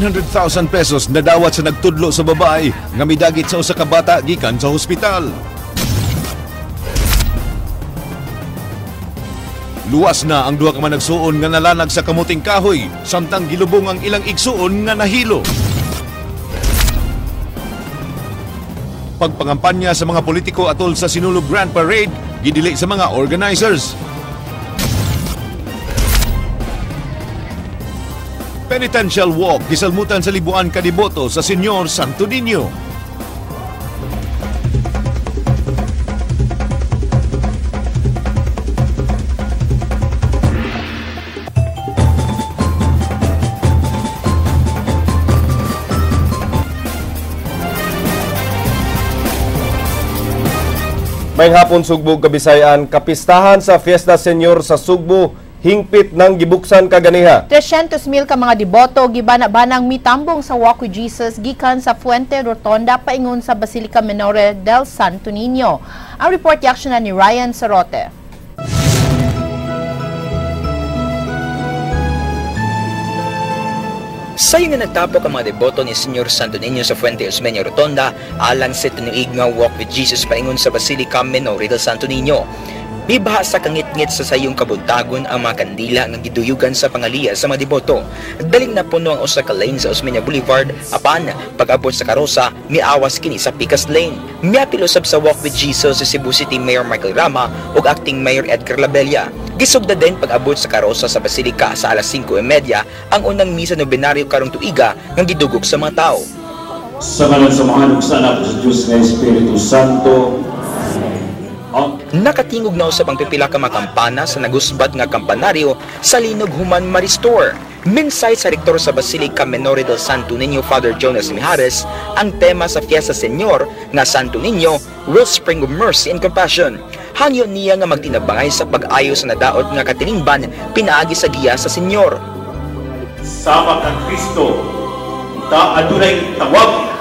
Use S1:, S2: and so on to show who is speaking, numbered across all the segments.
S1: 100,000 pesos nadawat sa nagtudlo sa babae nga midagit sa usa ka bata gikan sa hospital. Luwas na ang duha ka managsuon nga nalanag sa kamuting kahoy samtang gilubong ang ilang igsuon nga nahilo. Pagpangampanya sa mga politiko atol sa Sinulog Grand Parade, gidili sa mga organizers. Penitential Walk gisalmutan sa libuan kadiboto sa Senyor Santo Niño.
S2: Maayong hapon, Sugbo, Kabisayan, kapistahan sa Fiesta Señor sa Sugbo hingpit ng gibuksan kaganiha.
S3: 300 mil ka mga deboto gibana-banang mitambong sa Walk with Jesus gikan sa Fuente Rotonda paingon sa Basilica Minore del Santo Niño. Ang report reaction na ni Ryan Sarote.
S4: Sayo nga nagtapok ang mga deboto ni Senyor Santo Niño sa Fuente Osmeña Rotonda alang sa tinuig nga Walk with Jesus paingon sa Basilica Minore del Santo Niño. Bibaha sa kangitngit sa sayong kabuntagon ang mga kandila nga giduyugan sa pangaliya sa mga deboto. Daling napuno ang usa ka lane sa Osmeña Boulevard apan pag-abot sa karosa miawas kini sa Picas Lane. Miapil usab sa Walk with Jesus si Cebu City Mayor Michael Rama ug Acting Mayor Edgar Labella. Gisugda din pag-abot sa karosa sa Basilica sa alas 5:30 ang unang misa nobenaryo karong tuiga nga gidugog sa mga tao.
S5: Sa ngalan sa Amahan ug sa Anak ug sa Dios nga Espiritu Santo.
S4: Nakatingog na usab ang pipila ka mga kampana sa nagusbat nga kampanaryo sa linog human ma-restore. Minsay sa rektor sa Basilica Minore del Santo Niño, Father Jonas Mijares, ang tema sa Fiesta Señor nga Santo Niño, Wellspring of Mercy and Compassion. Hangyo niya nga magtinabangay sa pag-ayo sa nadaot nga katilingban pinaagi sa giya sa Senyor.
S5: Sama kang Kristo, ta adunay tawag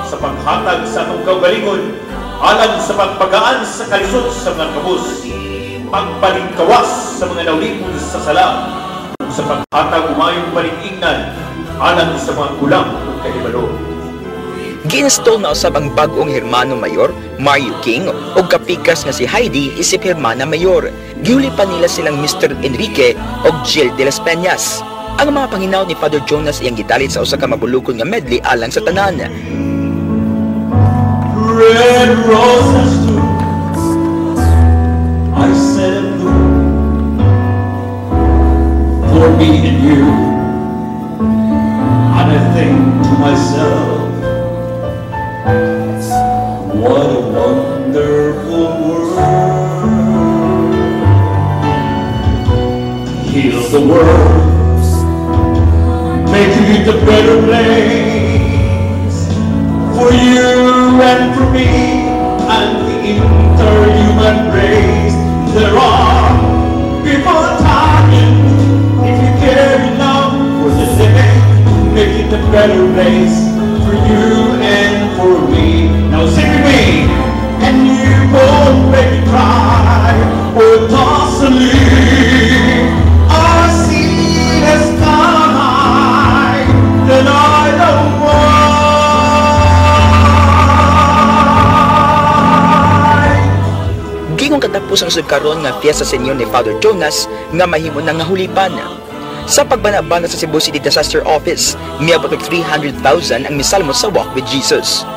S5: sa paghatag sa atong kaugalingon alang sa pagpagaan sa kalisod sa mga kabus, pagbalingkawas sa mga nawlipon sa sala, ug sa paghatag umayong balingingnan alang sa mga kulang ug kahibalo.
S4: Gi-install na usab ang bag-ong Hermano Mayor, Mario King, ug kapikas nga si Heidi isip Hermana Mayor. Gihuli pa nila silang Mr. Enrique ug Jill de las Peñas. Ang mga panginaw ni Father Jonas iyang gidalit sa usa ka mabulukon nga medley alang sa tanan.
S5: Red roses too, I said it blue for me and you, and I think to myself, what a wonderful world. Heal the world, make it a better place for you and for me and the interhuman race. There are people dying. If you care enough for the living, make it a better place for you and for me. Now sing with me. And you won't make me cry or toss a leaf. I see the sky, then I know why.
S4: Gingong katapos ang sud karon nga Fiesta Señor ni Father Jonas nga mahimo na nga hulipan. Sa pagbanabana sa Cebu City Disaster Office, miabot og 300,000 ang misalmo sa Walk with Jesus.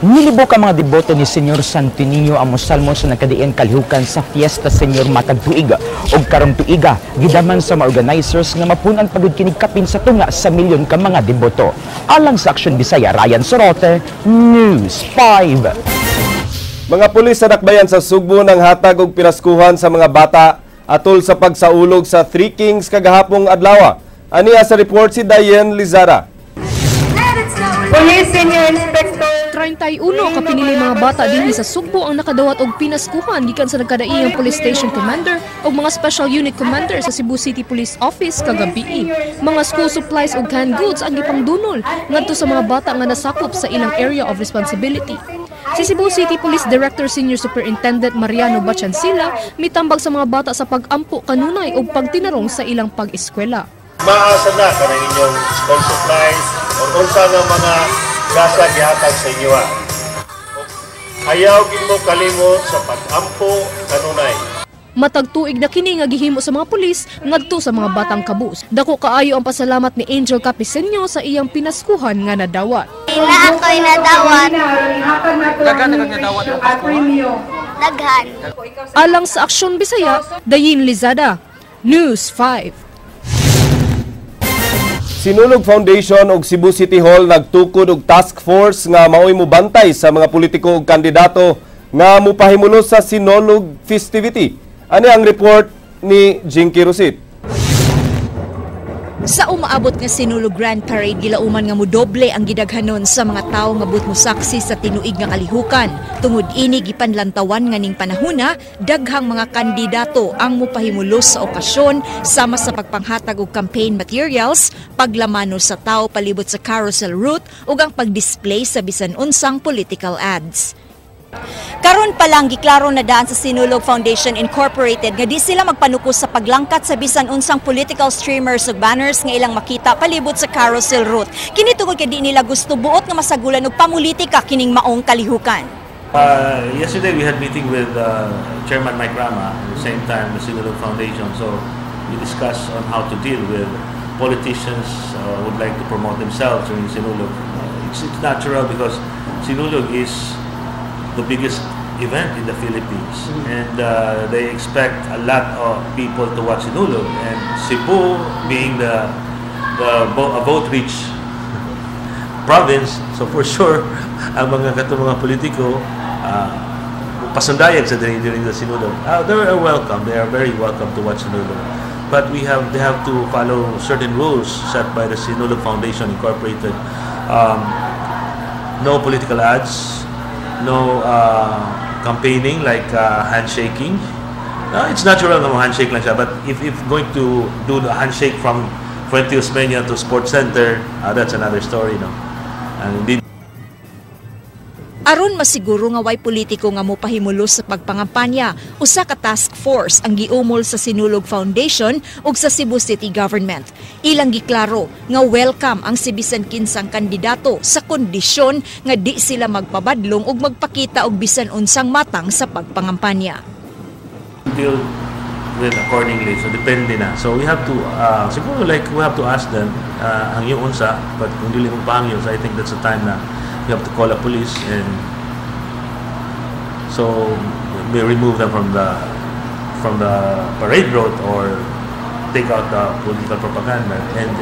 S4: Nilibok ang mga deboto ni Senyor Santo Niño ang mosalmo sa nagkadiin kalihukan sa Fiesta Señor matag tuig. Og karong tuiga, gidaman sa mga organizers nga mapunan pagud kini kapin sa tunga sa milyon ka mga deboto. Alang sa Action Bisaya, Ryan Sorote, News 5.
S2: Mga pulis sa dakbayan sa Sugbo nang hatag og pinaskuhan sa mga bata atol sa pagsaulog sa Three Kings kagahapong adlaw. Aniya sa report si Diane Lizara.
S6: Police Senior Inspector
S7: 31 kapinili mga bata dinhi sa Sugbo ang nakadawat og pinaskuhan gikan sa nagkadaiyang Police Station Commander ug mga Special Unit Commander sa Cebu City Police Office kagabii. Mga school supplies ug canned goods ang gipangdunol ngadto sa mga bata nga nasakop sa ilang area of responsibility. Si Cebu City Police Director Senior Superintendent Mariano Bachancila mitambag sa mga bata sa pag-ampo kanunay ug pagtinarong sa ilang pag-eskwela.
S8: Maasa na kanang inyong school supplies or unsa nga mga gasa gihatag sa inyo ha. Ayaw gid mo kalimot sa pag-ampo kanunay.
S7: Matag tuig na kini nga gihimo sa mga pulis ngadto sa mga batang kabus. Dako kaayo ang pasalamat ni Angel Capisenyo sa iyang pinaskuhan nga nadawat.
S6: Na ako'y nadawat.
S9: Daghan na kang nadawat ng Pasko.
S6: Daghan.
S7: Alang sa Aksyon Bisaya, Dayin Lizada, News 5.
S2: Sinulog Foundation ug Cebu City Hall nagtukod og task force nga maoy mobantay sa mga politiko ug kandidato nga mupahimulos sa Sinulog festivity. Ani ang report ni Jinky Rosit.
S10: Sa umaabot nga Sinulog Grand Parade, gilauman nga mudoble ang gidaghanon sa mga tawo nga buot mosaksi sa tinuig nga kalihukan. Tungod ini, gipanlantawan nga ning panahona daghang mga kandidato ang mupahimulos sa okasyon, sama sa pagpanghatag og campaign materials, paglamano sa tao palibot sa carousel route ug ang pagdisplay sa bisan unsang political ads. Karon pa lang, giklaro na daan sa Sinulog Foundation Incorporated nga di sila magpanuko sa paglangkat sa bisan unsang political streamers ug banners nga ilang makita palibot sa carousel route. Kini tungod kay di nila gusto buot nga masagulan og pamulitika kining maong kalihukan.
S11: Yesterday we had meeting with Chairman Mike Rama, at the same time the Sinulog Foundation. So we discussed on how to deal with politicians who would like to promote themselves during Sinulog. It's natural because Sinulog is the biggest event in the Philippines and they expect a lot of people to watch Sinulog, and Cebu being the a vote rich province, so for sure ang mga katong mga politiko pasundayag sa during the Sinulog. They are welcome, they are very welcome to watch Sinulog, but we have they have to follow certain rules set by the Sinulog Foundation Incorporated. No political ads, no campaigning like handshaking. It's natural na handshake lang siya, but if going to do the handshake from Fuente Osmeña to Sports Center, that's another story, no? And hindi
S10: Aron masiguro nga way politiko nga mopahimulos sa pagpangampanya, usa ka task force ang giumol sa Sinulog Foundation ug sa Cebu City Government. Ilang giklaro nga welcome ang si bisan kinsang kandidato sa kondisyon nga di sila magpabadlong ug magpakita og bisan unsang matang sa pagpangampanya.
S11: Deal with accordingly. So depende na. So we have to siguro like we have to ask them ang yung unsa, but kung dili mo pangyo, so I think that's the time na we have to call a police and so we remove them from the parade route or take out the political propaganda and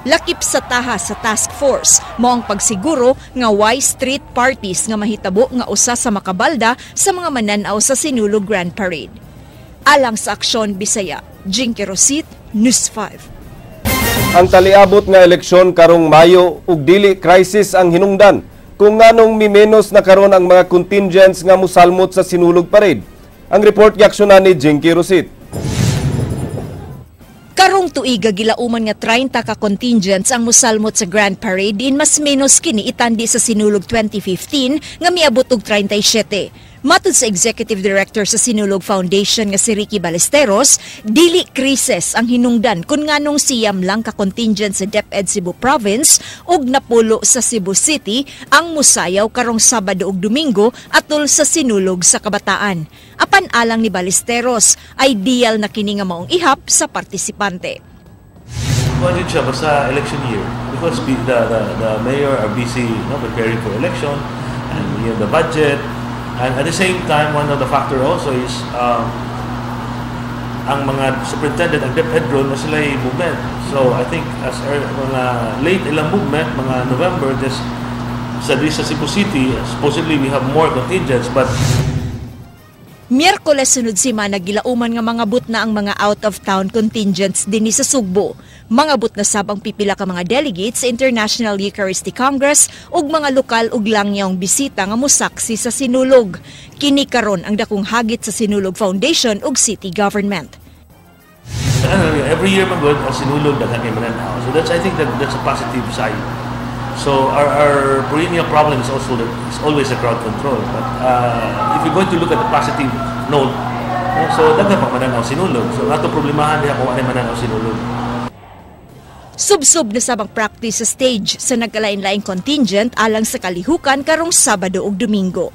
S10: Lakip sa taha sa task force mao ang pagsiguro nga way street parties nga mahitabo nga usa sa makabalda sa mga mananaw sa Sinulog Grand Parade. Alang sa Aksyon Bisaya, Jinky Rosit, News 5.
S2: Ang taliabot nga eleksyon karong Mayo ug dili crisis ang hinungdan kung nganong mimenos na karon ang mga contingents nga musalmot sa Sinulog Parade. Ang report giaksyonan ni Jinky Rosit.
S10: Karong tuiga, gilauman nga 30 ka contingents ang musalmot sa Grand Parade, diin mas menos kini itandi sa Sinulog 2015 nga miabot og 37. Matud sa Executive Director sa Sinulog Foundation nga si Ricky Ballesteros, dili krisis ang hinungdan kung nganong 9 lang ka contingent sa DepEd Cebu Province ug 10 sa Cebu City ang musayaw karong Sabado ug Domingo atol sa Sinulog sa Kabataan. Apan alang ni Ballesteros, ideal na kini nga maong ihap sa partisipante.
S11: Budget siya basta election year because the mayor are busy, no, preparing for election and the budget, and at the same time, one of the factor also is ang mga superintendent, ang DepEd ron na sila movement. So I think as mga late ilang movement, mga November, just sa Cebu City, supposedly we have more contingents, but
S10: Miyerkules sunod semana, gilauman nga mangabot na ang mga out-of-town contingents dinhi sa Sugbo. Mangabot na sab ang pipila ka mga delegates sa International Eucharistic Congress ug mga lokal ug langyong bisita nga mosaksi sa Sinulog. Kini karon ang dakong hagit sa Sinulog Foundation ug City Government.
S11: Ano, every year man gud ang Sinulog, daghan kay mananaw. So that's I think that that's a positive side. So our perennial problem is also that it's always the crowd control. But if you're going to look at the positive note, So daghan pa mananaw Sinulog. So ato problemahan diha kung ano mananaw Sinulog.
S10: Subsob na sabang practice sa stage sa nagkalain-laing contingent alang sa kalihukan karong Sabado ug Domingo.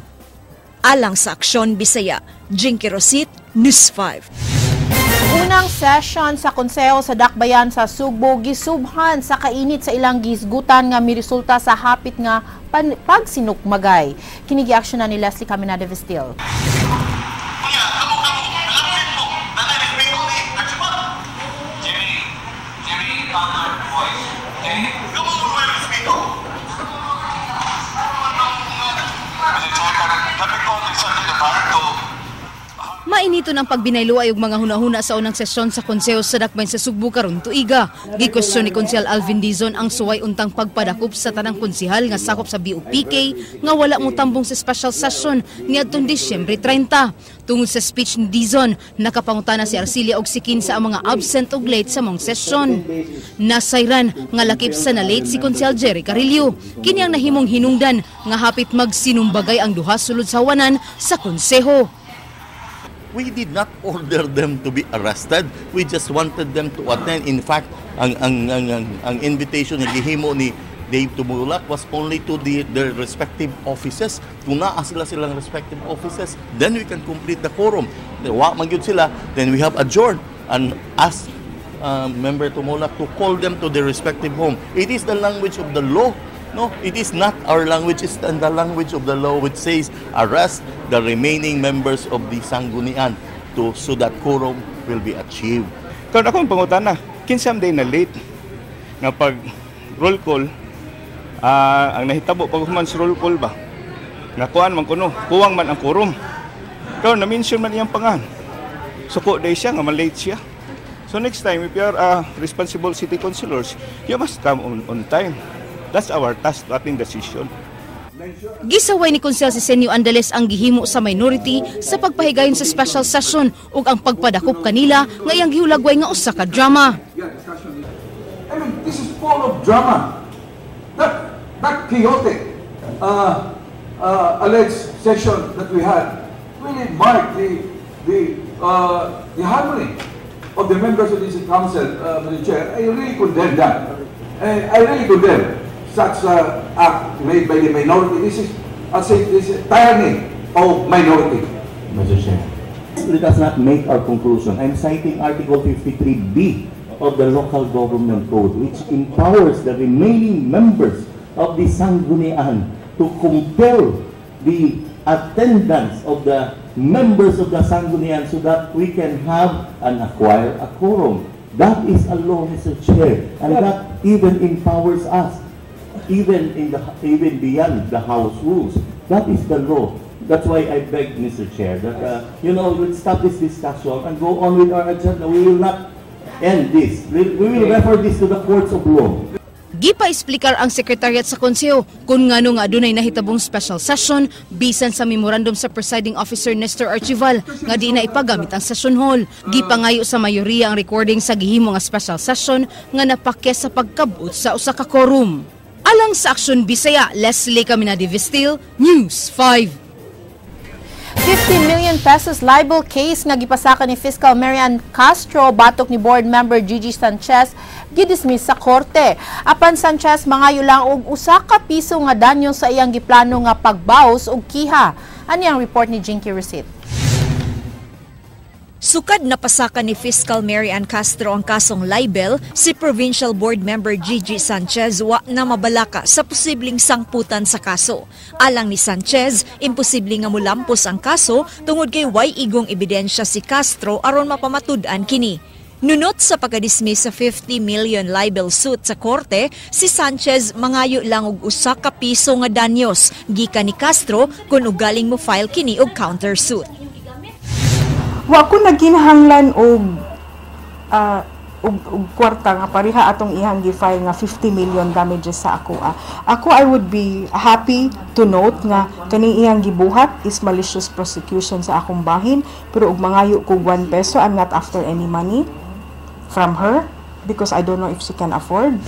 S10: Alang sa Aksyon Bisaya, Jinky Rosit, News 5.
S3: Unang session sa konseho sa Dakbayan sa Sugbo gisubhan sa kainit sa ilang gisgutan nga miresulta sa hapit nga pagsinukmagay. Kini gi-action na ni Leslie Caminada Vestil.
S12: Mainiton ang pagbinayloay og mga hunahuna sa unang sesyon sa konseho sa Dakbayan sa Sugbo karon tuiga. Gikwestiyon ni Konsehal Alvin Dizon ang suway untang pagpadakop sa tanang konsehal nga sakop sa BOPK nga wala mo tambong sa special session niadtong Disyembre 30. Tungod sa speech ni Dizon, nakapangutana si Arcilia og sikin sa ang mga absent og late sa mong sesyon. Nasayran nga lakip sa na late si Konsehal Jerry Carillo. Kini ang nahimong hinungdan nga hapit magsinumbagay ang duha sulod sa wanan sa konseho.
S13: We did not order them to be arrested. We just wanted them to attend. In fact, ang invitation nga gihimo ni Dave Tumulak was only to their respective offices. Kung naa sila silang respective offices, then we can complete the quorum. Wa man gyud sila, then we have adjourned and asked Member Tumulak to call them to their respective home. It is the language of the law. No, it is not our language, it's the language of the law which says arrest the remaining members of the Sanggunian to so that quorum will be achieved.
S14: Karon akong pangutana, kinsam day na late nga pag roll call, ang nahitabo pag human sa roll call ba? Nga kuan man kuno, kuwang man ang quorum. Karon na-mention man iyang pangan. Suko day siya nga ma-late siya. So next time, if you are responsible city councilors, you must come on time. That's our task to attend the session.
S12: Gisaway ni Konsehal Sisenio Andales ang gihimo sa minority sa pagpahigayon sa special session ug ang pagpadakop kanila nga iyang gihulagway nga usa ka drama.
S15: I mean, this is full of drama. That chaotic alleged session that we had really marked the harmony of the members of the city council, Mr. Chair. I really condemn that. And I really condemn such act made by the minority. This is, I'll say, this is tyranny of minority.
S13: Mr. Chair, let us not make our conclusion. I'm citing Article 53B of the Local Government Code, which empowers the remaining members of the Sanggunian to compel the attendance of the members of the Sanggunian so that we can have and acquire a quorum. That is a law, Mr. Chair, and that even empowers us, even beyond the House rules. That is the law. That's why I beg, Mr. Chair, that let's stop this discussion and go on with our agenda. We will not end this. We will refer this to the courts of law.
S12: Gipa-esplikar ang sekretariat sa konseho kung ngano nga adunay nahitabong special session bisan sa memorandum sa presiding officer Nestor Archival nga di na ipagamit ang session hall. Gipangayo sa mayoriya ang recording sa gihimo nga special session nga napakyas sa pagkabot sa usa ka quorum. Alang sa Aksyon Bisaya, Leslie Caminadi Vestil, News 5.
S3: 50 million pesos libel case nga gipasaka ni Fiscal Marian Castro batok ni board member Gigi Sanchez gidismiss sa korte. Apan Sanchez mangayo lang og 1 ka piso nga danyo sa iyang giplano nga pagbaos og kiha. Ani ang report ni Jinky Recit.
S10: Sukad napasaka ni Fiscal Mary Ann Castro ang kasong libel, si Provincial Board Member Gigi Sanchez wa na mabalaka sa posibleng sangputan sa kaso. Alang ni Sanchez, imposible nga mulampos ang kaso tungod kay way igong ebidensya si Castro aron mapamatud-an kini. Nunot sa pagkadismiss sa 50 million libel suit sa korte, si Sanchez mangayo lang og 1 ka piso nga danyos gikan ni Castro kung ugaling mo file kini og countersuit.
S9: Wa ko nagkinahanglan og kwarta nga pareha atong ihang gi-file nga 50 million damages sa ako. Ako, I would be happy to note nga kaning iyang gibuhat is malicious prosecution sa akong bahin, pero og mangayo kog 1 peso, I'm not after any money from her because I don't know if she can afford.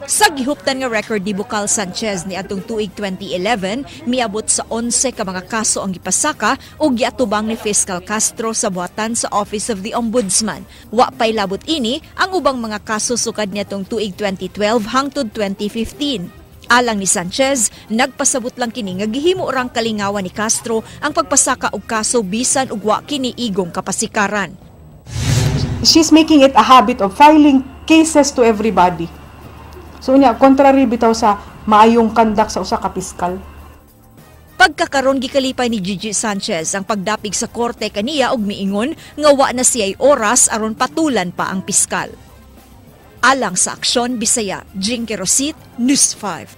S10: Sa gihuptan nga record ni Bukal Sanchez ni atong tuig 2011, miabot sa 11 ka mga kaso ang gipasaka o giatubang ni Fiscal Castro sa buhatan sa Office of the Ombudsman. Wa pay labot ini ang ubang mga kaso sukad niadtong tuig 2012 hangtod 2015. Alang ni Sanchez, nagpasabot lang kini nga gihimo rang kalingawan ni Castro ang pagpasaka og kaso bisan og wa kini igong kapasikaran.
S9: She's making it a habit of filing cases to everybody. So niya, contrary bitaw sa maayong conduct sa usa ka piskal.
S10: Pagkakaron, gikalipay ni Gigi Sanchez ang pagdapig sa korte kaniya og miingon nga wa na siya'y oras aron patulan pa ang piskal. Alang sa Aksyon Bisaya, Jinky Rosit, News 5.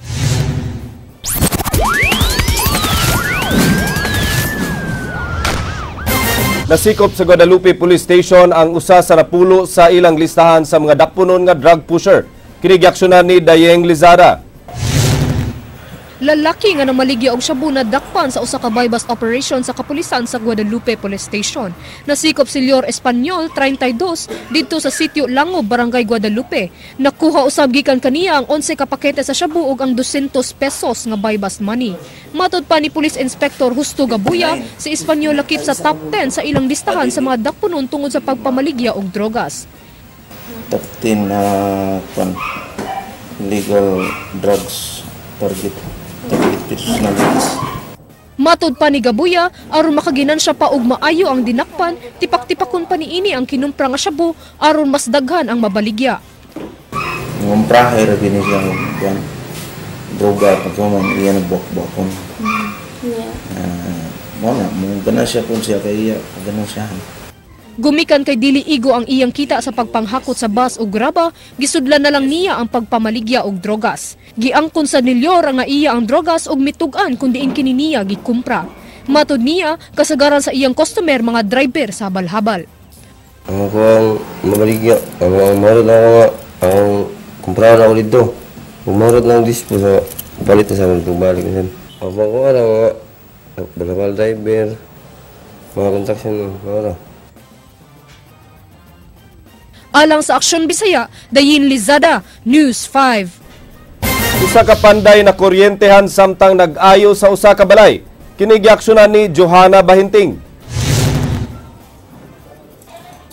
S2: Nasikop sa Guadalupe Police Station ang usa sa napulo sa ilang listahan sa mga dakpunon nga drug pusher. Kini giaksyonan ni Dayeng Lizada.
S7: Lalaki nga namaligya og shabu na dakpan sa usa ka buy-bust operation sa kapulisan sa Guadalupe Police Station. Nasikop si Lior Espanyol, 32, didto sa sitio Lango, Barangay Guadalupe. Nakuha usab gikan kaniya ang 11 ka pakete sa shabu ug ang 200 pesos nga buy-bust money. Matod pa ni Police Inspector Justo Gabuya, si Espanyol lakip sa top 10 sa ilang listahan sa mga dakpunon tungod sa pagpamaligya og drogas.
S16: Top 10 na legal drugs target personalities.
S7: Matod pa ni Gabuya, aron makaginansya pa og maayo ang dinakpan, tipak-tipakon pa niini ang kinumpra nga shabu aron mas daghan ang mabaligya.
S16: Ngumprahe ra gini siya og droga pagkaman iya nagbuak-buakon. Mo na mo gana siya kung siya kay iya gana siya.
S7: Gumikan kay dili igo ang iyang kita sa pagpanghakot sa bus o graba, gisudlan na lang niya ang pagpamaligya og drogas. Giangkon sa Nilyor nga iya ang drogas og mitug-an kung diin kini niya gikumpra. Matod niya, kasagaran sa iyang customer mga driver sa habal-habal.
S16: Ang ako ang mabaligya, ang marot na ako nga, ang kumprahan ako dito. Umarot na ang dispo sa balit na sa mga balik na siya. Ang ko alam nga, balabal driver, mga kontaksyon, mga.
S7: Alang sa Aksyon Bisaya, Dayin Lizada, News 5.
S2: Usa ka panday na kuryentehan samtang nag-ayo sa usa ka balay. Kini giaksyonan ni Johanna Bahinting.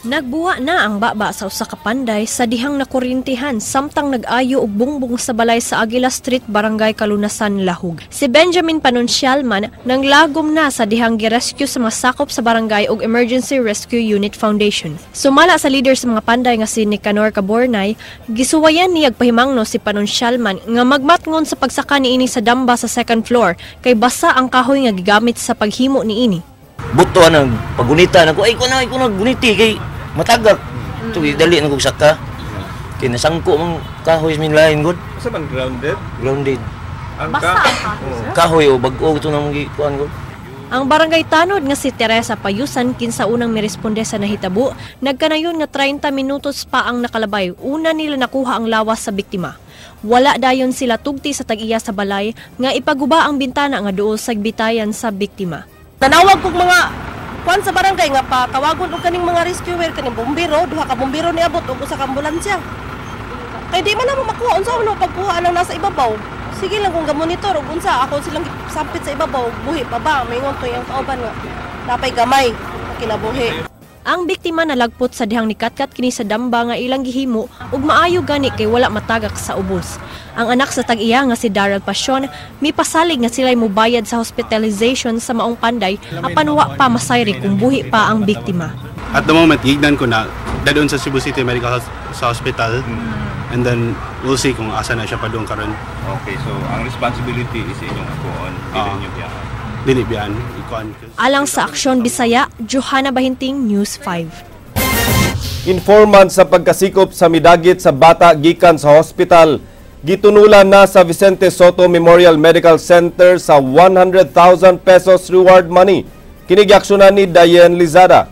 S17: Nagbuwa na ang baba sa usa ka panday sa dihang nakuryentihan samtang nag-ayo og bungbong sa balay sa Aguila Street, Barangay Kalunasan, Lahug. Si Benjamin Panuncialman nanglagom na sa dihang girescue sa mga sakop sa barangay og Emergency Rescue Unit Foundation. Sumala sa leader sa mga panday nga si Nicanor Cabornay, gisuwayan niya pahimangno si Panuncialman nga magmatngon sa pagsaka niini sa damba sa second floor kay basa ang kahoy nga gigamit sa paghimo niini.
S18: Buto nang pagunita nako ay kuno guniti kay matagak. Tugi dali na kog saka. Kay nasangko mang kahoy min lain gud.
S14: Asa man grounded?
S18: Grounded.
S14: Ang basa ang
S18: kahoy o bag-o ito nang gikuan gud.
S17: Ang barangay tanod nga si Teresa Payusan kinsa unang miresponde sa nahitabo, nagkanayon nga 30 minutos pa ang nakalabay una nila nakuha ang lawas sa biktima. Wala dayon sila tugti sa tag-iya sa balay nga ipaguba ang bintana nga duol sa bitayan sa biktima.
S19: Nanawag kog mga kuan sa barangay nga patawagon og kaning mga rescuer, kaning bumbero, duha ka bumbero niabot og usa ka ambulansya. Kay di man namo makuha unsa man pagkuha ang nasa ibabaw. Sige lang kung gamonitor og unsa ako silang sampit sa ibabaw, buhi pa ba? Maingon to iyang kauban nga napay gamay kinabuhi.
S17: Ang biktima nalagpot sa dihang nikatkat kini sa damba nga ilang gihimo ug maayo gani kay wala matagak sa ubos. Ang anak sa tag-iya nga si Daryl Passion mipasalig nga sila'y mubayad sa hospitalization sa maong panday apan wa pa masayri kung buhi pa ang biktima.
S20: At the moment, gignan ko na dadon sa Cebu City Medical sa hospital and then we'll see kung asa na siya pa doon karon.
S14: Okay, so ang responsibility is inyong akuon, dili inyo biyaan.
S20: Dili biyaan.
S17: Alang sa Aksyon Bisaya, Johanna Bahinting, News 5.
S2: Informant sa pagkasikop sa midagit sa bata gikan sa hospital, gitunulan na sa Vicente Soto Memorial Medical Center sa 100,000 pesos reward money. Kini giaksyonan ni Diane Lizada.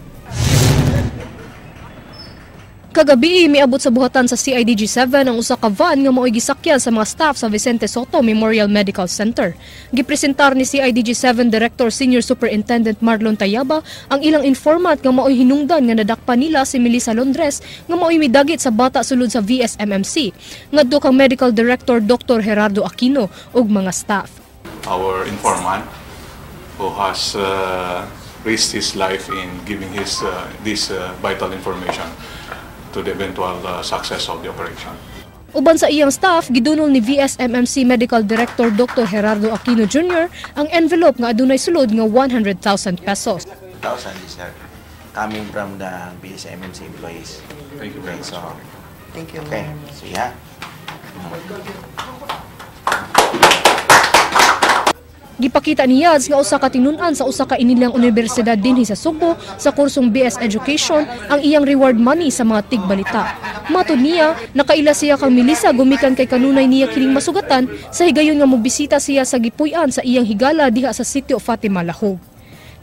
S7: Kagabi, miabot sa buhatan sa CIDG 7 ang usa ka van nga mao'y gisakyan sa mga staff sa Vicente Sotto Memorial Medical Center. Gipresentar ni CIDG 7 Director Senior Superintendent Marlon Tayaba ang ilang informant nga mao'y hinungdan nga nadakpan nila si Melissa Londres nga mao'y midagit sa bata sulod sa VSMMC. Ngadto kang Medical Director Dr. Gerardo Aquino ug mga staff.
S21: Our informant who has risked his life in giving his this vital information to the eventual success of the operation.
S7: Uban sa iyang staff, gidunol ni VSMMC Medical Director Dr. Gerardo Aquino Jr. ang envelope nga adunay sulod nga 100,000 pesos.
S22: 1,000 is coming from the VSMMC employees.
S21: Thank you very much.
S22: So,
S23: thank you.
S22: Okay, so yeah.
S7: Gipakita ni Yads nga usa ka tinun-an sa usa ka inilang unibersidad dinhi sa Sugbo sa kursong BS Education ang iyang reward money sa mga tigbalita. Matod niya, nakaila siya kang Melissa gumikan kay kanunay niya kining masugatan sa higayon nga mobisita siya sa gipuy-an sa iyang higala diha sa Sitio Fatima, Lahug.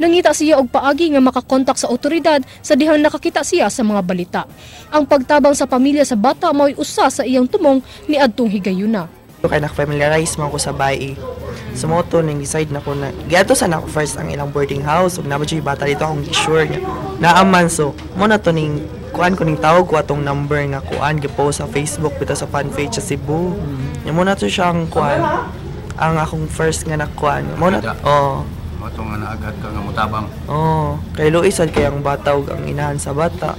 S7: Nangita siya og paagi nga makakontak sa otoridad sa dihang nakakita siya sa mga balita. Ang pagtabang sa pamilya sa bata mao'y usa sa iyang tumong niadtong higayuna.
S23: Kay nak-familiarize man ko sa bayi. So mo to ning decide na ko na giadto sa nako first ang ilang boarding house ug naa jud bata dito akong gi-sure nga naaman, so mo na to ning kuan ko ning tawag ko atong number nga kuan gi-post sa Facebook bitaw sa fan page sa Cebu. Nya mo na to siyang kuan ang akong first nga nakuan. Mo na oh.
S20: Mo to nga naagad ka nga motabang.
S23: Oh, kay luisan kay ang bata ug ang inahan sa bata.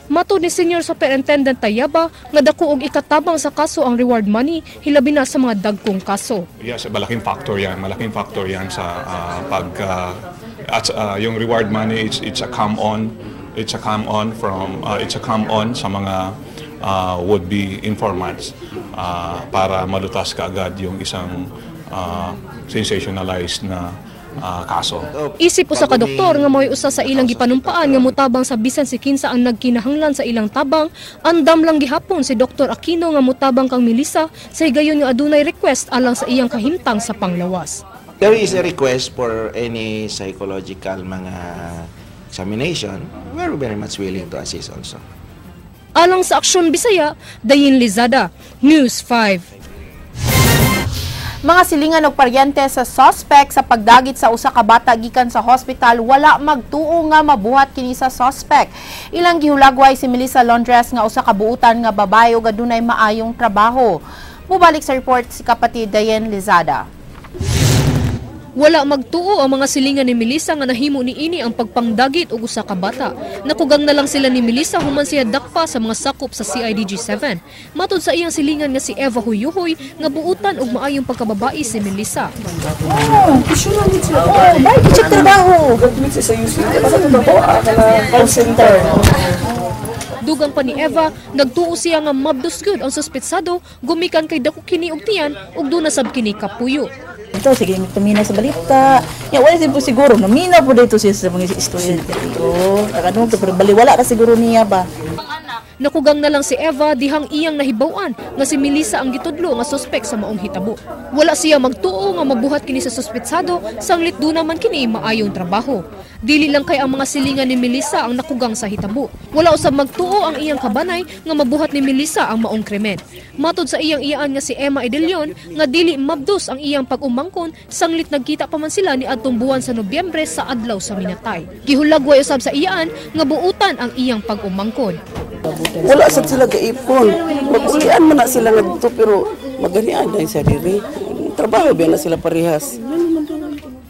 S7: Matod ni Senior Superintendent Tayaba nga dako og ikatabang sa kaso ang reward money hilabi na sa mga dagkong kaso.
S21: Yes, malaking factor 'yan. Malaking factor 'yan sa yung reward money, it's a come on, it's a come on from it's a come on sa mga would-be informants para malutas kaagad yung isang sensationalized na kaso.
S7: Isip usa ka doktor nga mao'y usa sa ilang gipanumpaan nga motabang sa bisan si kinsa ang nagkinahanglan sa ilang tabang, andam lang gihapon si Dr. Aquino nga motabang kang Melissa sa higayon nga adunay request alang sa iyang kahimtang sa panglawas.
S22: There is a request for any psychological mga examination. We're very much willing to assist also.
S7: Alang sa Aksyon Bisaya, Dayin Lizada, News 5.
S3: Mga silingan og paryente sa suspect sa pagdagit sa usa ka bata gikan sa hospital wala magtuo nga mabuhat kini sa suspect. Ilang gihulagway si Melissa Londres nga usa ka buutan nga babae ug adunay maayong trabaho. Mubalik sa report si kapatid Dayen Lizada.
S7: Wala magtuo ang mga silingan ni Melissa nga nahimo niini ang pagpangdagit og usa ka bata. Nakugang na lang sila ni Melissa human siya dakpa sa mga sakop sa CIDG 7. Matod sa iyang silingan nga si Eva Huyuhoy nga buutan og maayong pagkababae si Melissa.
S24: Oh, kusyo lang siya. Oh, bye, check trabaho. Sa UC, call center.
S7: Dugang pa ni Eva, nagtuo siya nga mabdos gyud ang suspetsado gumikan kay dako kini og tiyan ug duna sab kini kapuyo.
S24: Ito, sige, tumina sa balita. Ya, wala siya po siguro. Namina po dito siya sa mga estudyante dito. Nakadungog to, pero baliwala ra siguro niya ba?
S7: Nakugang na lang si Eva dihang iyang nahibaw-an nga si Melissa ang gitudlo nga suspek sa maong hitabo. Wala siya magtuo nga mabuhat kini sa suspetsado sanglit duna man kini maayong trabaho. Dili lang kay ang mga silingan ni Melissa ang nakugang sa hitabo. Wala usab magtuo ang iyang kabanay nga mabuhat ni Melissa ang maong krimen. Matod sa iyang iyaan nga si Emma Edelion nga dili mabdos ang iyang pag-umangkon sanglit nagkita pa man sila ni adtong buwan sa Nobyembre sa adlaw sa minatay. Gihulagway usab sa iyaan nga buutan ang iyang pag-umangkon.
S25: Wala sad sila gaipon. Mag-ulian man na sila ngadto pero maganian na sa diri. Trabaho biya na sila parehas.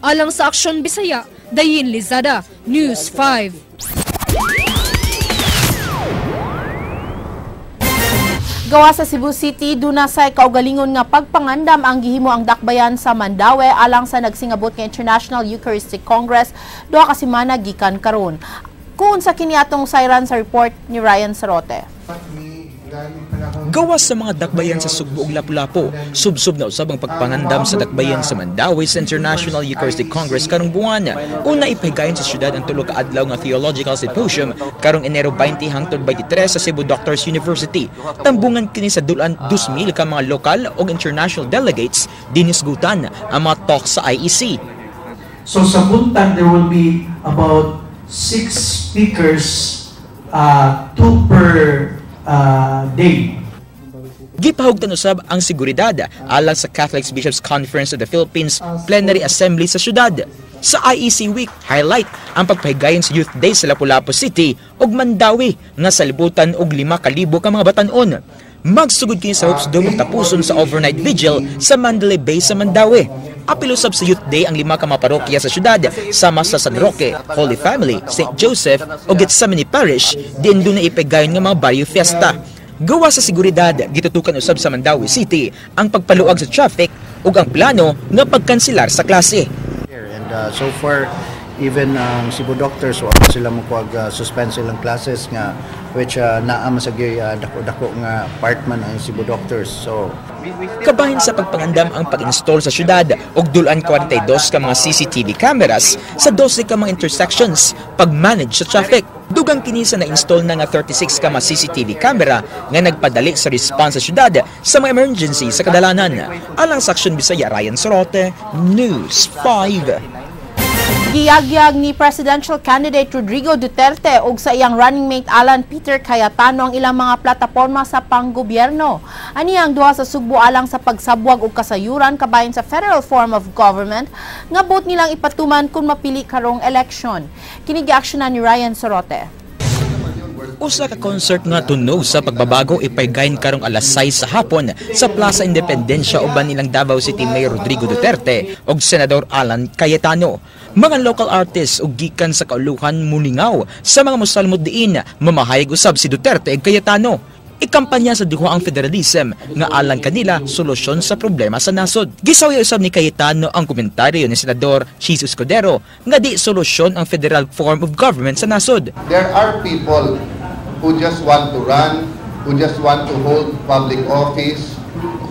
S7: Alang sa Aksyon Bisaya, Dayin Lizada, News 5.
S3: Gawa sa Cebu City, duna sa kaugalingon nga pagpangandam ang gihimo ang dakbayan sa Mandaue alang sa nagsingabot nga International Eucharistic Congress 2 ka semana gikan karon. Kung sa kini atong sayran sa report ni Ryan Sarote.
S4: Gawas sa mga dakbayan sa Sugbo ug Lapu-Lapu, subsob na usab ang pagpangandam sa dakbayan sa Mandaue sa International Eucharistic Congress karong buwan. Una ipahigayon sa syudad ang tulo ka adlaw nga Theological Symposium karong Enero 20 hangtod 23 sa Cebu Doctors University. Tambungan kini sa dulan 2,000 ka mga lokal ug international delegates dinisgutan ang mga talk sa IEC.
S26: So sa buntag there will be about 6 speakers, 2 per day.
S4: Gipahugtan usab ang seguridad alang sa Catholic Bishops Conference of the Philippines Plenary Assembly sa syudad. Sa IEC Week, highlight ang pagpahigayon sa Youth Day sa Lapu-Lapu City ug Mandawi nga salibutan og 5,000 ka mga batan-on. Magsugod kini sa Hopes Dome tapuson sa overnight vigil sa Mandalay Bay sa Mandawi. Apil usab sa Youth Day ang 5 ka mga parokya sa syudad sama sa San Roque, Holy Family, St. Joseph ug Gethsemane Parish diin duna ipahigayon nga mga barrio fiesta. Gawa sa seguridad, gitutukan usab sa Mandawi City ang pagpaluag sa traffic ug ang plano nga pagkanselar sa klase.
S1: And so far, even ang Cebu doctors wa sila mokuag suspend silang classes nga which naa man sa gyud dako-dako nga part man ang Cebu doctors. So
S4: kabahin sa pagpangandam ang pag-install sa syudad og dulan 42 ka mga CCTV cameras sa 12 ka mga intersections pag-manage sa traffic. Dugang kini sa na-install na nga 36 ka mga CCTV camera nga nagpadali sa response sa syudad sa mga emergency sa kadalanan. Alang sa Aksyon Bisaya, Ryan Sorote, News 5.
S3: Giyagyag ni presidential candidate Rodrigo Duterte ug sa iyang running mate Alan Peter Cayetano ang ilang mga plataporma sa panggobyerno. Ani ang duha sa Sugbo alang sa pagsabwag og kasayuran kabahin sa federal form of government nga buot nilang ipatuman kung mapili karong eleksyon. Kini giaksyonan ni Ryan Sorote.
S4: Usa ka concert nga tunog sa pagbabago ipaygayon karong alas 6 sa hapon sa Plaza Independencia uban nilang Davao City Mayor Rodrigo Duterte ug Senador Alan Cayetano. Mga local artists ug gikan sa kauluhan mulingaw sa mga mosalmot diin mamahayag usab si Duterte ug Cayetano. Ikampanya sa duha ang federalism nga alang kanila solusyon sa problema sa nasod. Gisaway usab ni Cayetano ang komentaryo ni Senador Chiz Escudero nga di solusyon ang federal form of government sa nasod.
S5: There are people who just want to run, who just want to hold public office,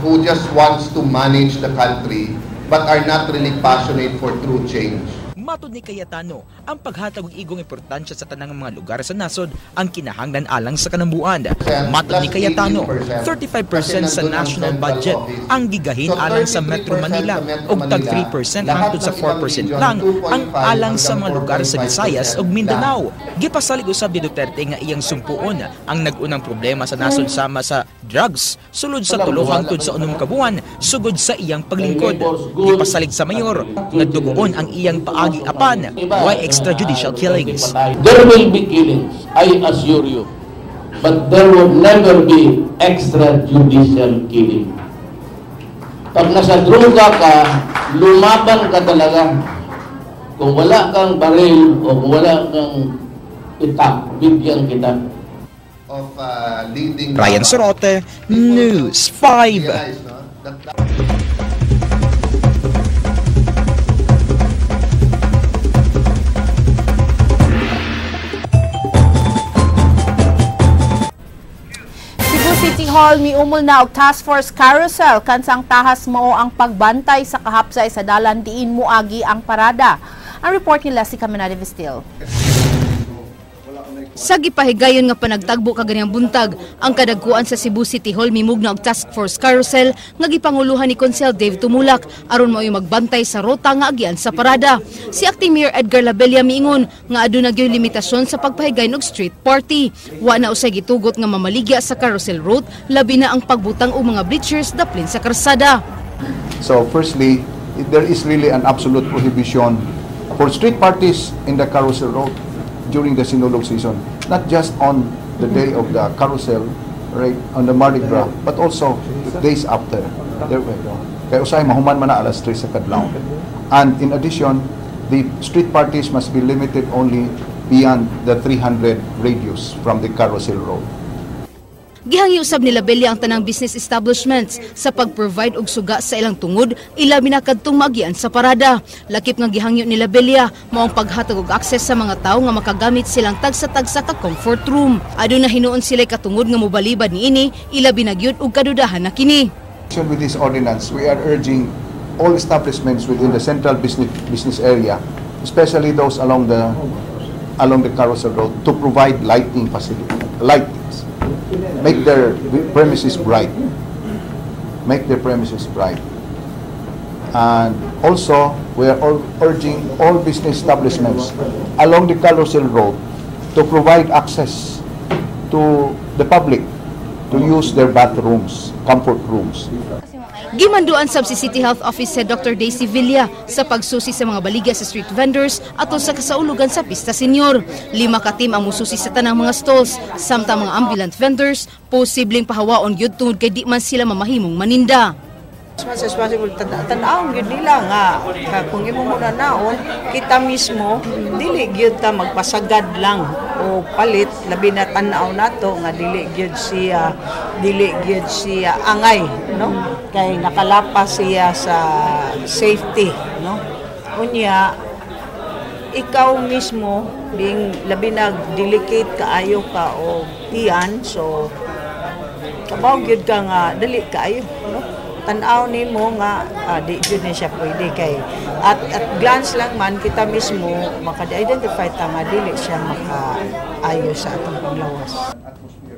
S5: who just wants to manage the country, but are not really passionate for true change.
S4: Matod ni Cayetano, ang paghatag og igong importansya sa tanang mga lugar sa nasod ang kinahanglan alang sa kanambuan. Matod ni Cayetano, 35% sa national budget ang gigahin alang sa Metro Manila ug tag 3% hangtod sa 4% lang ang alang sa mga lugar sa Visayas ug Mindanao. Gipasalig usab ni Duterte nga iyang sumpuon ang nag-unang problema sa nasod sama sa drugs sulod sa 3 hangtod sa 6 ka buwan sugod sa iyang paglingkod. Gipasalig sa mayor nga dugoon ang iyang paagi apan why extrajudicial killings.
S6: There will be killings, I assure you, but there will never be extrajudicial killing. Pag nasa droga ka, lumaban ka talaga. Kung wala kang baril o kung wala kang itak, bigyan kita.
S5: Of, leading
S4: Ryan Sorote, News 5.
S3: City Hall miumol na og Task Force Carousel kansang tahas mao ang pagbantay sa kahapsay sa dalan diin muagi ang parada. Ang report ni Leslie Caminada Vestil.
S12: Sa gipahigayon nga panagtagbo kaganiyang buntag, ang kadagkuan sa Cebu City Hall mimugna og Task Force Carousel nga gipanguluhan ni Konsehal Dave Tumulak aron mao'y magbantay sa rota nga agian sa parada. Si Acting Mayor Edgar Labella miingon nga aduna gyoy limitasyon sa pagpahigayon og street party. Wa na usay gitugot nga mamaligya sa carousel route, labi na ang pagbutang og mga bleachers daplin sa karsada.
S21: So firstly, there is really an absolute prohibition for street parties in the carousel route during the Sinulog season, not just on the day of the carousel, right, on the Mardi Gras, but also days after. There we go. Kaya usahay mahuman man na alas 3 sa kadlawon. And in addition, the street parties must be limited only beyond the 300 radius from the carousel road.
S12: Gihangyo usab ni Labella ang tanang business establishments sa pag-provide og suga sa ilang tungod, ilabi na kadtong maagian sa parada. Lakip nga gihangyo ni Labella mao ang paghatag og access sa mga tawo nga makagamit silang tagsa-tagsa ka comfort room. Aduna hinuon sila katungod nga mobalibad niini, ilabi na gyud og kadudahan na kini.
S21: With this ordinance, we are urging all establishments within the central business area, especially those along the carousel road, to provide lighting facility, lightings. Make their premises bright. Make their premises bright. And also, we are all urging all business establishments along the carousel road to provide access to the public. to use their bathrooms, comfort rooms.
S12: Gimanduan sab si City Health Officer Dr. Daisy Villa sa pagsusi sa mga baligya sa street vendors atol sa kasaulugan sa Pista Senior. 5 ka team ang mususi sa tanang mga stalls, samtang mga ambulant vendors posibleng pahawaon gyud tungod kay di man sila mamahimong maninda.
S8: As much as possible, tan-awon gyud nila nga kung imong hunanaon, kita mismo dili gyud ta magpasagad lang o palit, labi na tan-aw nato nga dili gyud siya angay, no? Kay nakalapas siya sa safety, no? Unya ikaw mismo being labi na delicate kaayo ka o tiyan, so kabaw gyud ka nga dali kaayo, no? Tan-aw nimo nga di gyud ni siya pwede kay at glance lang man kita mismo maka-identify ta nga dili siya makaayo sa atong panglawas.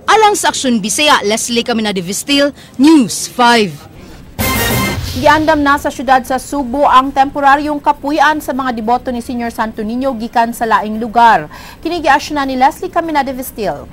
S12: Alang sa Aksyon Bisaya, Leslie Caminade Vistil, News 5.
S3: Giandam na sa syudad sa Sugbo ang temporaryong kapuy-an sa mga deboto ni Senior Santo Niño gikan sa laing lugar. Kini giaksyonan ni Leslie Caminade Vistil.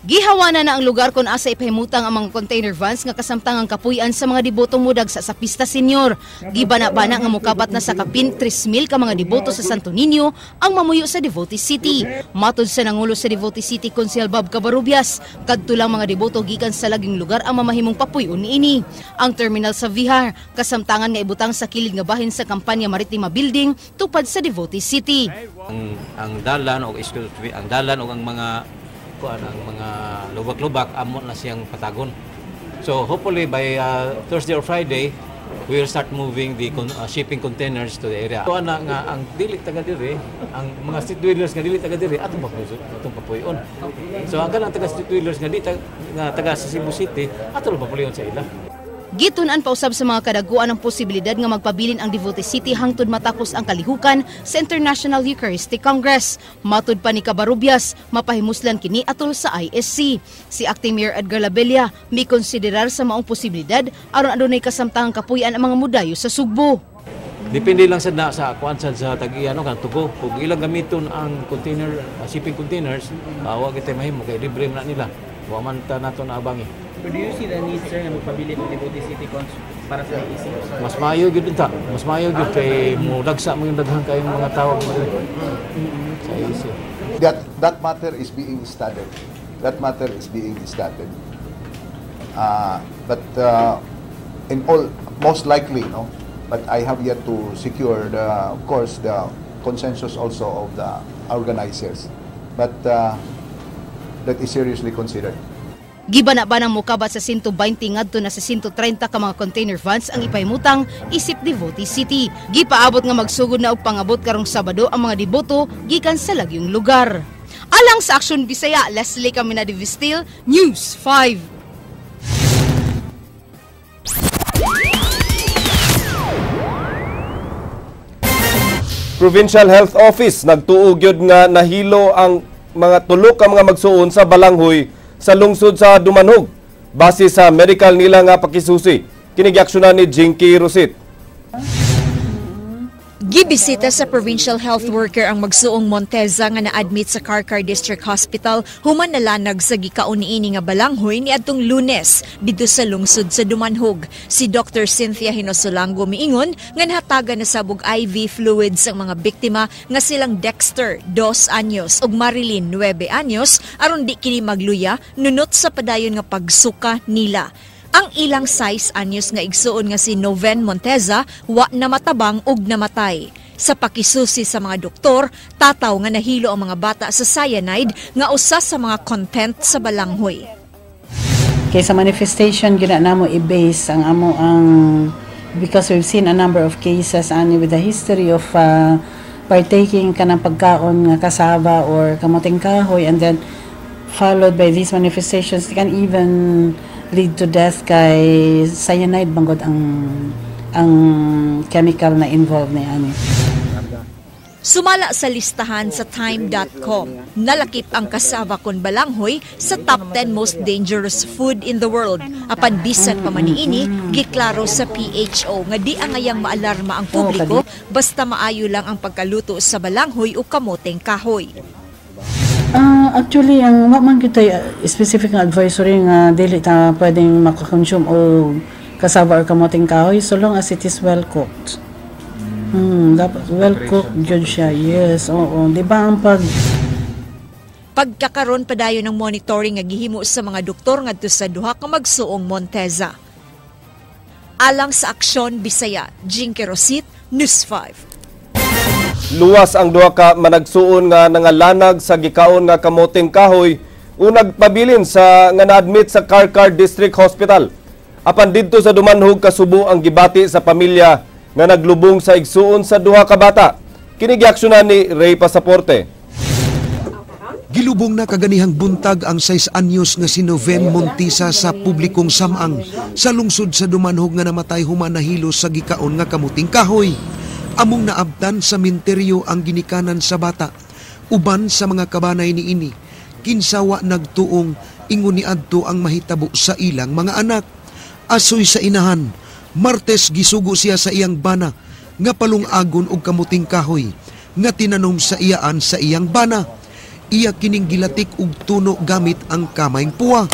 S12: Gihawanan na ang lugar kung asa ipahimutang ang mga container vans nga kasamtang ang kapuy-an sa mga debotong mudagsa sa Pista Senior. Gibana-bana nga mukabat na sa kapin 3,000 ka mga deboto sa Santo Niño ang mamuyo sa Devotee City. Matod sa nangulo sa Devotee City, Konsehal Bob Cabarubias, kadto lang mga deboto gikan sa laging lugar ang mamahimong papuy-on niini. Ang terminal sa Vihar, kasamtangan nga ibutang sa kilid nga bahin sa Kampanya Maritima Building tupad sa Devotee City.
S9: Ang dalan og ang dalan og ang mga ang mga lubak-lubak amo na siyang patagon. So hopefully by Thursday or Friday we will start moving the shipping containers to the area. So ana nga ang dili taga diri, ang mga street dwellers nga dili taga diri atong papuy-on. So ang kanang taga street dwellers nga di nga taga sa Cebu City atong papuy-on sa ila.
S12: Gitun-an pausab sa mga kadaguan ang posibilidad nga magpabilin ang Devotee City hangtod matapos ang kalihukan sa International Eucharistic Congress. Matud pa ni Cabarubias, mapahimuslan kini atol sa ISC. Si Acting Mayor Edgar Labella may konsiderar sa maong posibilidad aron adunay kasamtangang kapuy-an ang mga mudayo sa Sugbo.
S9: Depende lang sa kuan sa tag-iya no kan tugo. Kung ilang gamiton ang container shipping containers, wa gitay mahimo kay libre man nila. Wa man ta nato naabangi.
S10: But do you see the need, sir, nga magpabilin ang Devotee City para sa IEC?
S9: Mas maayo gyud unta. Mas maayo gyud kay mudagsa mo yung daghan kayong mga tao sa IEC.
S21: That matter is being studied. That matter is being studied. But in all, most likely, no. But I have yet to secure the, of course, the consensus also of the organizers. But that is seriously considered.
S12: Gibana-banang mukabat sa 120 ngadto na sa 130 ka mga container vans ang ipahimutang isip Devotee City. Gipaabot nga magsugod na og pangabot karong Sabado ang mga deboto gikan sa lagyong lugar. Alang sa Aksyon Bisaya, Leslie Caminade Vistil, News 5.
S2: Provincial Health Office nagtuo gyud nga nahilo ang mga tulo ka mga magsuon sa balanghoy sa lungsod sa Dumanhog base sa medical nila nga pakisusi. Kini giaksyonan ni Jinky Rosit.
S11: Gibisita sa provincial health worker ang magsuong Monteza nga na-admit sa Carcar District Hospital human nalanag sa gikaon niini nga balanghoy niadtong Lunes didto sa lungsod sa Dumanhog. Si Dr. Cynthia Hinosolango miingon nga nahatagan na sabog IV fluids ang mga biktima nga silang Dexter 2 anyos ug Marilyn 9 anyos aron di kini magluya nunot sa padayon nga pagsuka nila. Ang ilang 6 anyos nga igsuon nga si Noven Monteza wa namatabang ug namatay. Sa pakisusi sa mga doktor, tataw nga nahilo ang mga bata sa cyanide nga usa sa mga content sa balanghoy.
S13: Kay sa manifestation gina namo i-base ang amo ang because we've seen a number of cases ani with the history of partaking kanang pagkaon nga kasaba or kamuting kahoy and then followed by these manifestations can even lead to death kay cyanide bangod ang chemical na involved ni ani.
S11: Sumala sa listahan sa time.com, nalakip ang kasava kon balanghoy sa top 10 most dangerous food in the world. Apan bisan pa man niini, giklaro sa PHO nga di angayang maalarma ang publiko basta maayo lang ang pagkaluto sa balanghoy o kamoteng kahoy.
S13: Actually, ang wa man kita specific nga advisory nga dili ta pwedeng makakonsume o cassava or kamoting kahoy so long as it is well cooked. Dapat well cooked jud siya. Yes, oo. Di ba ang pag
S11: Pagkakaron, padayon ng monitoring nga gihimo sa mga doktor ngadto sa duha ka magsuong Monteza. Alang sa Aksyon Bisaya, Jinky Rosit, News 5.
S2: Luwas ang duha ka managsuon nga nangalanag sa gikaon nga kamoteng kahoy o nagpabilin sa nga na-admit sa Carcar District Hospital. Apan didto sa Dumanhog kasubo ang gibati sa pamilya nga naglubong sa igsuon sa duha ka bata. Kini giaksyonan ni Ray Pasaporte.
S14: Gilubong na kaganihang buntag ang 6 anyos nga si Noven Montisa sa publikong samang sa lungsod sa Dumanhog nga namatay human nahilo sa gikaon nga kamuting kahoy. Among naabtan sa minteryo ang ginikanan sa bata. Uban sa mga kabanay niini, kinsawa nagtuong ingon ni adto ang mahitabo sa ilang mga anak. Asoy sa inahan, Martes gisugo siya sa iyang bana nga palungagon og kamuting kahoy nga tinanom sa iyaan sa iyang bana. Iya kining gilatik og tuno gamit ang kamayng puwa.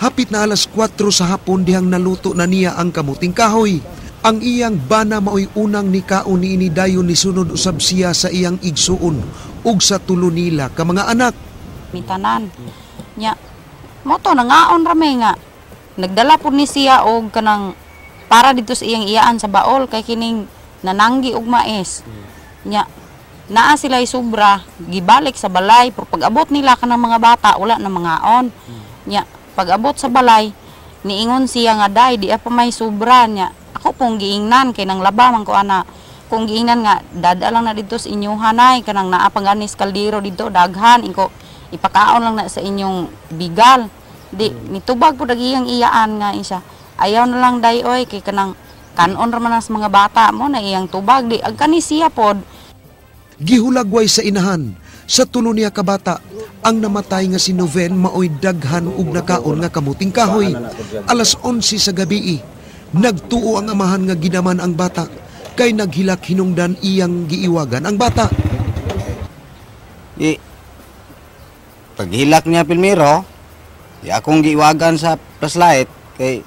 S14: Hapit na alas 4 sa hapon dihang naluto na niya ang kamuting kahoy. Ang iyang bana maoy unang nikaon niini, dayon nisunod usab siya sa iyang igsuon ug sa tulo nila ka mga anak.
S15: Mitanan. Nya mo to nangaon ra mi nga. Nagdala pud ni siya og kanang para dito sa iyang iyaan sa baol kay kining nananggi og mais. Nya naa sila sobra, gibalik sa balay, pero pag-abot nila kanang mga bata wala na mangaon. Nya pag-abot sa balay, niingon siya nga, "Day, di pa may sobra." Nya ako pong giingnan kay nang laba man ko ana. Kung giingnan nga dada lang na dito sa inyong hanay, kanang naa pa ganis kaldero dito daghan, ingko ipakaon lang na sa inyong bigal. Di nitubag po iyang iyaan nga isa. "Ayaw na lang, day oy, kay kanang kanon ra man sa mga bata," mo na iyang tubag. Di ag kani siya pod.
S14: Gihulagway sa inahan sa tulo niya kabata ang namatay nga si Noven maoy daghan og nakaon nga kamuting kahoy. Alas 11 sa gabi, nagtuo ang amahan nga ginaman ang bata kay naghilak hinungdan iyang giiwagan ang bata.
S16: Di paghilak niya pilmiro, di akong giiwagan sa flashlight kay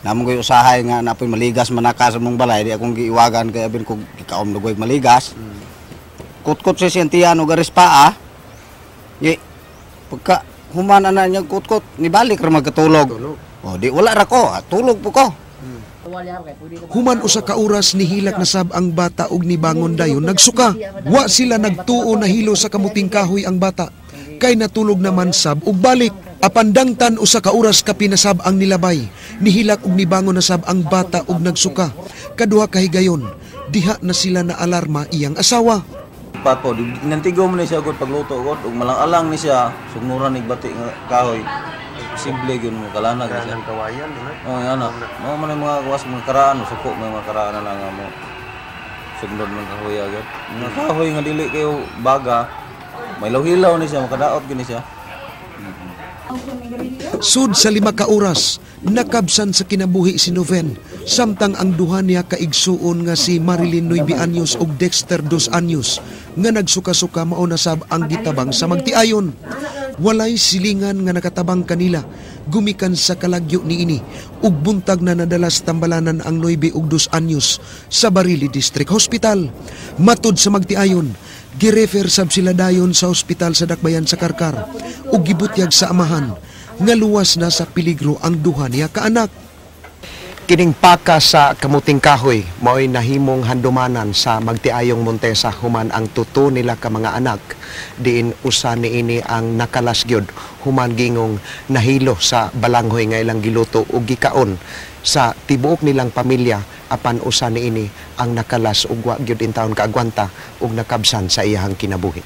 S16: namong ko'y usahay nga napoy maligas manaka sa mong balay, di akong giiwagan kay abin ko gikaom na ko'y maligas. Kutkot siya siyang tiyan og aris paa. Di pagka human ana niya kutkot, nibalik ra magkatulog. O di wala ra ko, tulog po ko.
S14: Human usa ka oras nihilak na sab ang bata og nibangon dayon nagsuka. Wa sila nagtuo na hilo sa kamuting kahoy ang bata kay natulog naman sab og balik. Apan dangtan usa ka oras kapinasab ang nilabay, nihilak og nibangon na sab ang bata og nagsuka. Kaduha ka higayon, diha na sila na alarma iyang asawa.
S17: Papo, nantigo mo ni siya gud pagluto gud ug malang-alang ni siya sugnuran nig bati nga kahoy. Posible gyud mo kalanag ni siya.
S18: Kawayan, di ba?
S17: Oh, ana. Mao man ang mga kuwas mga karaan, suko may mga karaan na lang nga mo. Sugnod man kahoy agad. Mga kahoy nga dili kayo baga, may hilaw ni siya, makadaot gyud ni siya.
S14: Sud sa 5 ka oras, nakabsan sa kinabuhi si Noven, samtang ang duha niya kaigsuon nga si Marilyn 9 anyos ug Dexter 2 anyos, nga nagsuka-suka mao na sab ang gitabang sa magtiayon. Walay silingan nga nakatabang kanila, gumikan sa kalagyo niini, ug buntag na nadala sa tambalanan ang 9 ug 2 anyos sa Barili District Hospital. Matud sa magtiayon, girefer sab sila dayon sa ospital sa Dakbayan sa Karkar ug gibutyag sa amahan nga luwas na sa peligro ang duha niya kaanak. Kining paka sa kamuting kahoy mao'y nahimong handumanan sa magtiayong Montesa human ang tuto nila ka mga anak diin usa niini ang nakalas gyud human gingong nahilo sa balanghoy nga ilang giluto ug gikaon sa tibuok nilang pamilya, apan usa niini ang nakalas ug wa gyud intawon kaagwanta ug nakabsan sa iyahang kinabuhi.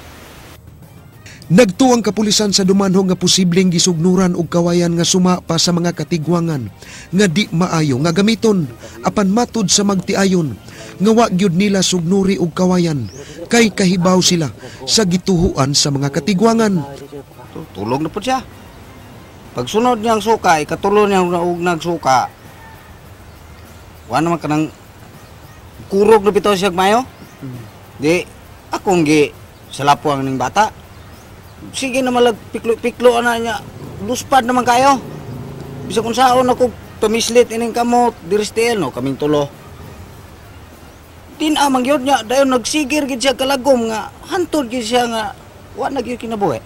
S14: Nagtuang kapulisan sa Dumanhog nga posibleng gisugnuran og kawayan nga suma pa sa mga katigwangan nga di maayo nga gamiton, apan matud sa magtiayon nga wa gyud nila sugnuri og kawayan kay kahibaw sila sa gituhuan sa mga katigwangan.
S16: Tulog na po siya. Pagsunod niyang suka, ikatulo niya og nagsuka. Wa naman kanang kurog na bitaw siya mayo. Di akong gi salapo ang ning bata. Sige na malag piklo-piklo ana niya. Luspad naman kayo. Bisag kung saon ako pamislit ining kamot, diri no kaming tulo. Din amang yun niya, dayon nagsigir gid siya kalagom nga hantod gid siya nga wa na gyud kinabuhi.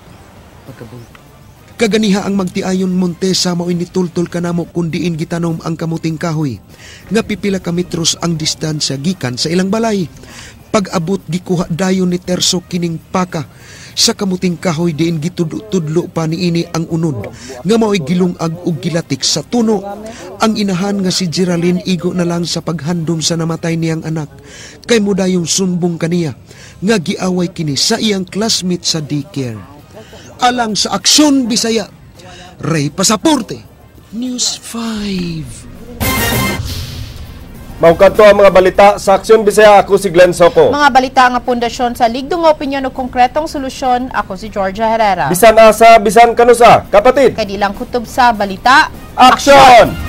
S14: Kaganiha ang magtiayon Montesa mao'y nitultol kanamo kun diin gitanom ang kamuting kahoy nga pipila ka metros ang distansya gikan sa ilang balay. Pag-abot, gikuha dayon ni Terso kining paka sa kamuting kahoy diin gitudlo-tudlo pa niini ang unod nga mao'y gilungag ug gilatik sa tuno. Ang inahan nga si Geraldine igo na lang sa paghandom sa namatay niyang anak kay mudayong sumbong kaniya nga giaway kini sa iyang classmate sa daycare. Alang sa Aksyon Bisaya, Ray Pasaporte, News 5.
S2: Mao kadto ang mga balita sa Aksyon Bisaya. Ako si Glenn Soco.
S3: Mga balita nga pundasyon sa ligdong opinyon ug konkretong solusyon. Ako si Georgia Herrera.
S2: Bisan asa, bisan kanusa, kapatid.
S3: Kay di lang kutob sa balita.
S2: Aksyon!